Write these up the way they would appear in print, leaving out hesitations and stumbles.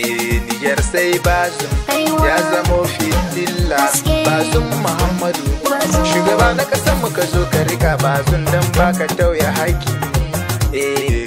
Niger sai Bazum ya zamo fitilla. Bazum Muhammadu shugaba na kasar mu, ka zo ka rika Bazum dan baka tauye haƙi.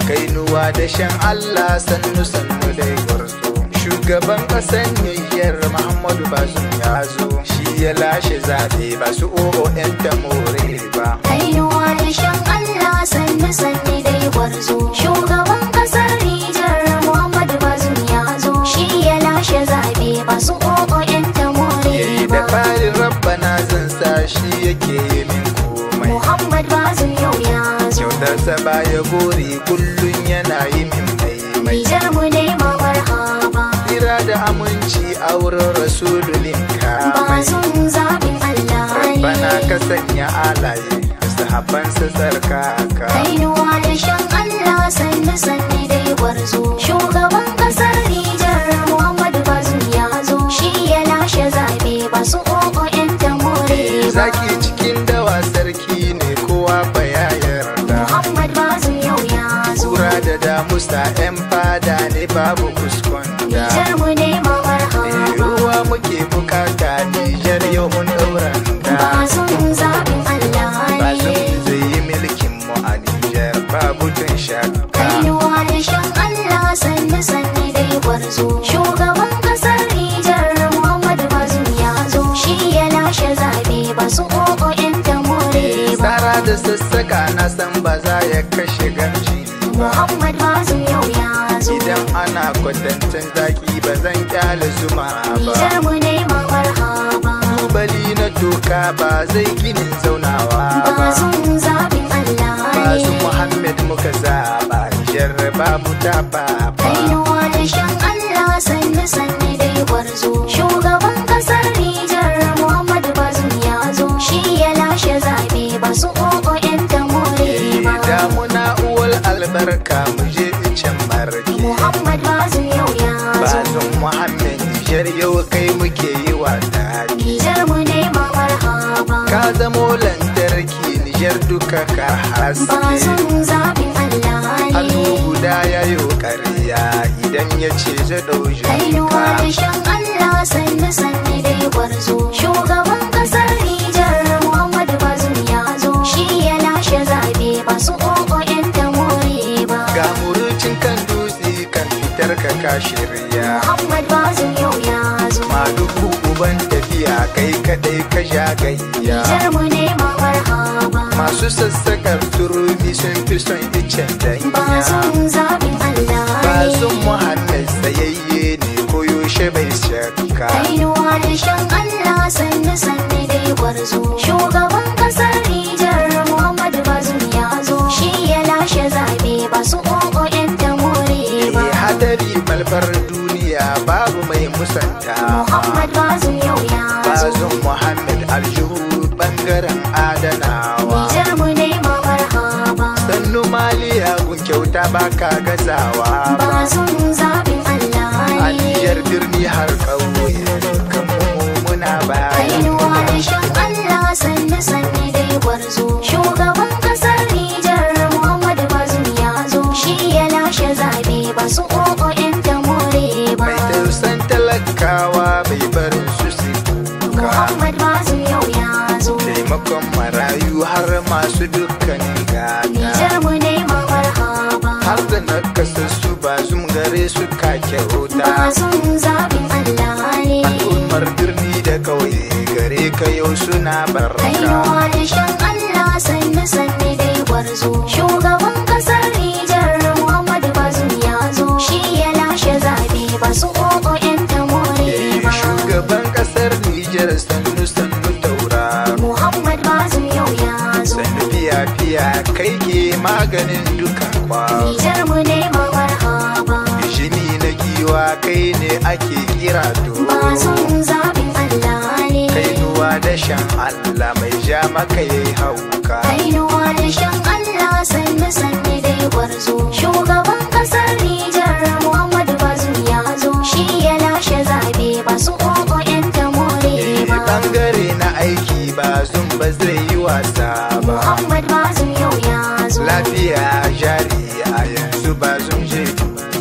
Kainuwa da shan Allah, sannu sannu dai gwarzo. Shugaban kasar Niger Muhammadu Bazum ya zo, shi ya lashe zaɓe, ba su o'o 'yan tamore ba. Kainuwa da shan Allah, sannu sannu dai gwarzo. Shugaban kasar Nijar Muhammadu Bazum ya zo, shi ya lashe zaɓe, ba su o'o 'yan tamore Da ba. farin rabbana zan sa, shi yake yi min komai. Muhammad Bazum yau ya zo. Kyautarsa baya gori, kullum yana yi min mai mai. Nijar mu ne marhaba. Tsira da aminci a wurin rasululin kamai. Bazum zaɓin Allah Rabbana ne. ka sanya alaye da sahabbansa tsarkaka. Kainuwa da shan Allah, sannu sannu dai gwarzo. Shugaban kasar Nijar Muhammadu Bazum ya zo, shi ya lashe zaɓe, ba su o'o 'yan tamore ba. Zaki cikin dawa sarki ne, kowa fa ya yarda. Muhammad Bazum yau ya zo. Kura da damusa 'yan fada ne, babu kuskonda. Nijar mu ne marhaba. Ruwa muke bukata, Nijar yau mun ɗauranta. Bazum zaɓin Allah Bazum ne. zai yi milkin mu a Nijar, babu tun shakka. Kainuwa da shan Allah, sannu sannu dai gwarzo. Shugaban kasar Nijar Muhammadu Bazum ya zo, shi ya lashe zaɓe, ba su o'o 'yan tamore ba. Tsara da sassaka na san ba za ya kashe gamji ba. Muhammad Bazum yau ya zo. Idan ana kwatancen zaki, ba zan kyale zuma ba. Nijar mu ne marhaba. Tubali na toka ba zai ginin zaunawa ba. Bazum zaɓin Allah Bazum ne. Muhammad muka zaba, Nijar babu ta ba. Kainuwa da shan Allah, sannu sannu dai gwarzo. Shugaban kasar Nijar Muhammadu Bazum ya zo, shi ya lashe zaɓe, ba su o'o 'yan tamore ba. Damuna uwal albarka, mu je icen marke. Muhammad Bazum yau ya zo. Bazum Muhammad, Nijar yau kai muke yi wa taki. Nijar mu ne marhaba. Ka zamo lantarki, Nijar duka ka haske. Bazum zaɓin Allah Hannu ne. guda ya yi ƙarya idan ya ce zai ɗau Kainuwa jinka. da shan Allah, sannu sannu dai gwarzo. Shugaban kasar Nijar Muhammadu Bazum ya zo, shi ya lashe zaɓe, ba su o'o 'yan tamore ba. Ga murucin kan dutse kan fitar ka ka shirya. Muhammad Bazum yau ya zo. Madugu uban tafiya, kai kaɗai ka sha gayya. Nijar mu ne marhaba. Masu sassakar turmi sun fi son icen danya. Bazum zaɓin Allah Bazum ne. Muhammad tsayayye ne, koyaushe bai shakka. Kainuwa da shan Allah, sannu sannu dai gwarzo. Shugaban kasar Nijar Muhammadu Bazum ya zo, shi ya lashe zaɓe, ba su o'o 'yan tamore ba. Hadari malfar duniya, babu mai musanta. Muhammad Bazum yau ya zo. Bazum Muhammad aljihu bangaren adanawa. Nijar mu ne marhaba. Sannu maliya gun kyauta baka gazawa ba. Bazum zaɓin Allah A ne. Nijar birni har ƙauye dukkan mu muna baya. Kainuwa da shan Allah, sannu sannu dai gwarzo. Shugaban kasar Nijar Muhammadu Bazum ya zo, shi ya lashe zaɓe, ba su o'o 'yan tamore ba. Mai tausan talakawa, bai barin su su kuka. Muhammad Bazum yau ya zo. Taimakon marayu har masu dukkanin gata. Nijar mu ne marhaba. Har da nakasassu, Bazum gare su ka kyauta. Bazum zaɓin Allah ne. Al'ummar birni da ƙauye gare ka yau suna barka. Kainuwa da shan Allah, sannu sannu dai gwarzo. Shugaban kasar Nijar Muhammadu Bazum ya zo, shi ya lashe zaɓe, ba su o'o 'yan tamore ba. Shugaban kasar Nijar, sannu sannu tauraro. Muhammad Bazum yau ya zo. Sannu fiya fiya, kai ke maganin dukan kwaro. Nijar mu ne marhaba. Jini na giwa, kai ne ake kira to. Bazum zaɓin Allah ne. Kainuwa da shan Allah, mai ja maka yayi hauka. Kainuwa da shan Allah, sannu sannu dai gwarzo. Shugaban kasar Nijar Muhammadu Bazum ya zo, shi ya lashe zaɓe, ba su o'o 'yan tamore ba. Bangare na aiki, Bazum ba zai yi wasa ba. Muhammad Bazum yau ya zo. Lafiya jari a yanzu Bazum je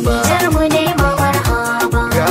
ba. Nijar mu ne marhaba. Ga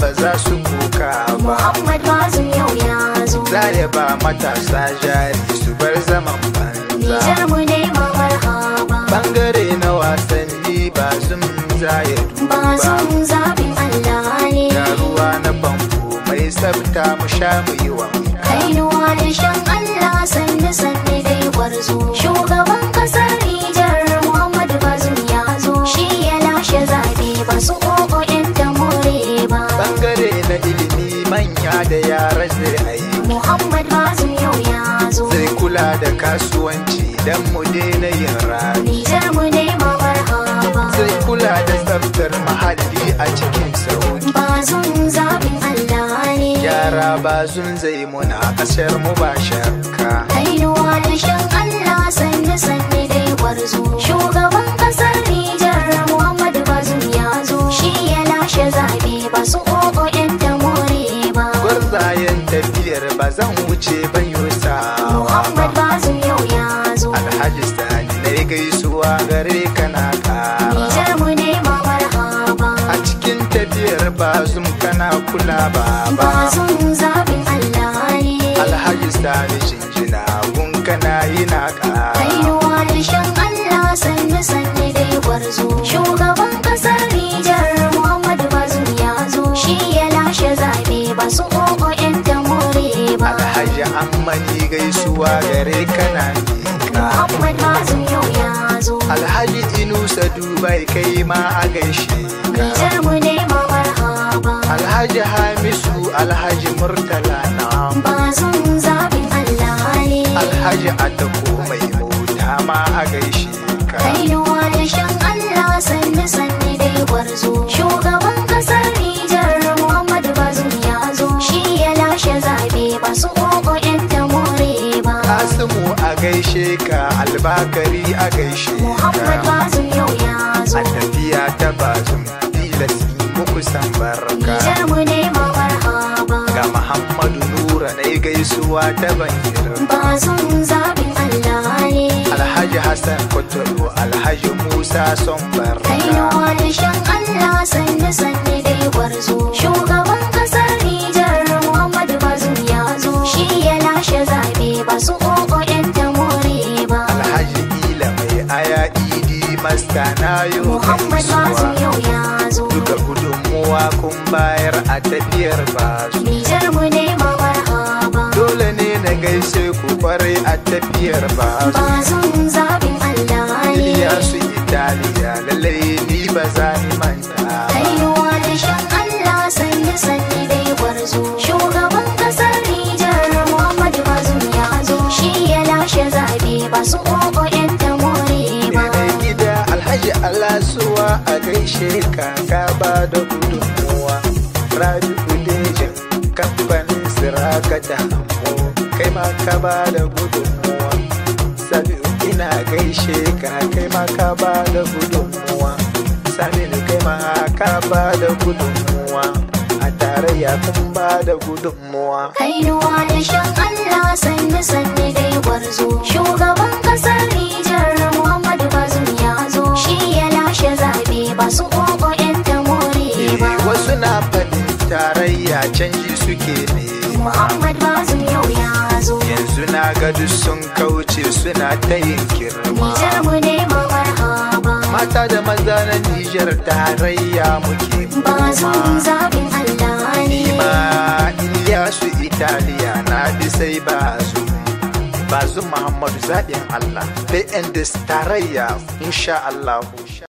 ba za su kuka ba. Muhammad Bazum yau ya zo. Za ya ba matasa jari su bar zaman banza. Nijar mu ne marhaba. Bangare na wasanni Bazum za ya duba. Bazum zaɓin Allah ne. Ga ruwa na famfo mai tsafta mu sha mu yi wanka. Kainuwa da shan Allah sannu sannu dai gwarzo. Shugaban kasar Nijar Muhammadu Bazum ya zo. Shi ya lashe zaɓe ba su ƙoƙo 'yan tamore ba. Bangare na ilimi manya da yara zai aiki. Muhammad Bazum yau ya zo. Zai kula da kasuwanci don mu daina yin rani. Nijar mu ne marhaba. Zai kula da tsaftar muhalli a cikin sauki. Bazum zaɓin Allah ne. Yara Bazum zai muna kasar mu ba shakka. Kainuwa da shan Allah sannu sannu dai gwarzo. Shugaban kasar Nijar Muhammadu Bazum ya zo. Shi ya lashe zaɓe ba su ƙoƙo 'yan tamore ba. Gwarzayen tafiyar ba zan wuce ban yosawa Muhammad ba. Bazum yau ya zo. Alhaji Sani na gaisuwa gare ka na ƙara. Nijar mu ne marhaba. A cikin tafiyar Bazum kana kula baba. Bazum zaɓin Allah ne. Alhaji Sani jinjina gun kana yi na ƙara. Kainuwa da shan Allah sannu sannu dai gwarzo. Shugaban kasar Nijar Muhammadu Bazum ya zo. Shi ya lashe zaɓe ba su ƙoƙo 'yan tamore ba. Alhaji Ammani gaisuwa gare ka na miƙa. Muhammad Bazum yau ya zo. Alhaji Inusa Dubai kai ma a gaishe ka. Nijar mu ne marhaba. Alhaji Hamisu Alhaji Murtala na. Bazum zaɓin Allah ne. Alhaji Atako mai mota ma a gaishe ka. Kainuwa da shan Allah sannu sannu dai gwarzo. Shugaban kasar Nijar Muhammadu Bazum ya zo. Shi ya lashe zaɓe ba su ƙoƙo 'yan tamore ba. Kasimu a gaishe ka, Albakari a gaishe Muhammad ka. Bazum yau ya zo. A tafiya ta Bazum tilas muku san barka. Nijar mu ne marhaba. Ga Muhammadu Nura na gaisuwa ta ban girma. Bazum zaɓin Allah ne. Alhaji Hassan Kotolo, Alhaji Musa son barka. Kainuwa da shan Allah sannu sannu dai gwarzo. Shugaban kasar Nijar Muhammadu Bazum ya zo. Shi ya lashe zaɓe ba su ƙoƙo 'yan tamore ba. Alhaji Ila mai aya idi masta na yo Muhammad Bazum gaisuwa. yau ya zo. Duka gudunmuwa kun bayar a tafiyar Bazum. Nijar mu ne marhaba. Dole ne na gaishe ku kwarai a tafiyar Bazum. Bazum zaɓin Allah ne. Iliyasu Italiya lallai ni ba za ni manta ba. Kainuwa da shan Allah sannu sannu dai gwarzo. Shugaban kasar Nijar Muhammadu Bazum ya zo. Shi ya lashe zaɓe ba su ƙoƙo 'yan tamore ba. Mai gida Alhaji Alasuwa a gaishe ka ka ba da gudunmuwa. Rabi'u Dejin kamfanin Siraka ta Hammo kai ma ka ba da gudunmuwa. Sabi'u ina gaishe ka kai ma ka ba da gudunmuwa. Saminu kai ma ka ba da gudunmuwa. A tarayya kun ba da gudunmuwa. Kainuwa da shan Allah sannu sannu dai gwarzo. Shugaban kasar Nijar Muhammadu Bazum ya zo. Shi ya lashe zaɓe ba su ƙoƙo 'yan tamore ba. Wasu na faɗin tarayya canji suke nema. Muhammad Bazum yau ya zo. Yanzu na ga duk sun kauce suna ta yin girma. Nijar mu ne marhaba. Mata da maza na Nijar tarayya muke Bazum nema. zaɓin Allah ne. Ni ma Iliyasu Italiya na bi sai Bazum. Bazum Muhammadu zaɓin Allah. PNDS tarayya insha Allahu.